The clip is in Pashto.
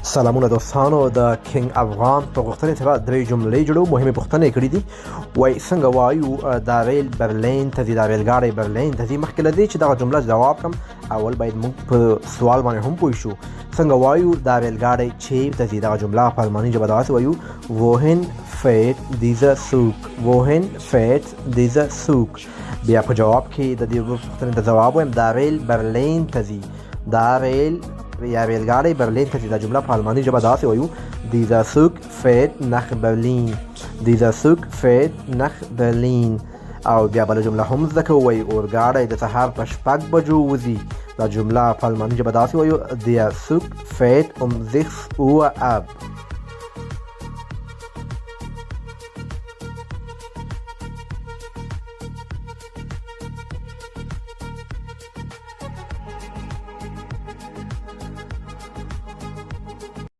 سلامونه دوستانو، د کینګ افغان په غوښتنې سره درې جملې جوړو. مهمې پوښتنې کړې دي. وای څنګه وایو دا ریل برلین ته ځي، دا ریل ګاډی برلین ته ځي؟ مخکې له دې چې دغه جمله جواب کړم، اول باید موږ په سوال باندې هم پوه شو. څنګه وایو دا ریل ګاډی چیرته ځي؟ دغه جمله په الماني ژبه داسې وایو: Wohin fährt dieser Zug؟ Wohin fährt dieser Zug؟ بیا په جواب کې د دې پوښتنې د ځواب وایم: دا ریل برلین ته ځي، دا ریل یا ریل ګاډی برلین ته ځي. دا جمله په الماني ژبه داسې وایو: Dieser Zug fährt nach Berlin. Dieser Zug fährt nach Berlin. او بیا بله جمله هم زده کوو. وایي اورګاډی د سهار په 6 بجو وځي. دا جمله په الماني ژبه داسې وایو: Der Zug fährt um 6 Uhr ab.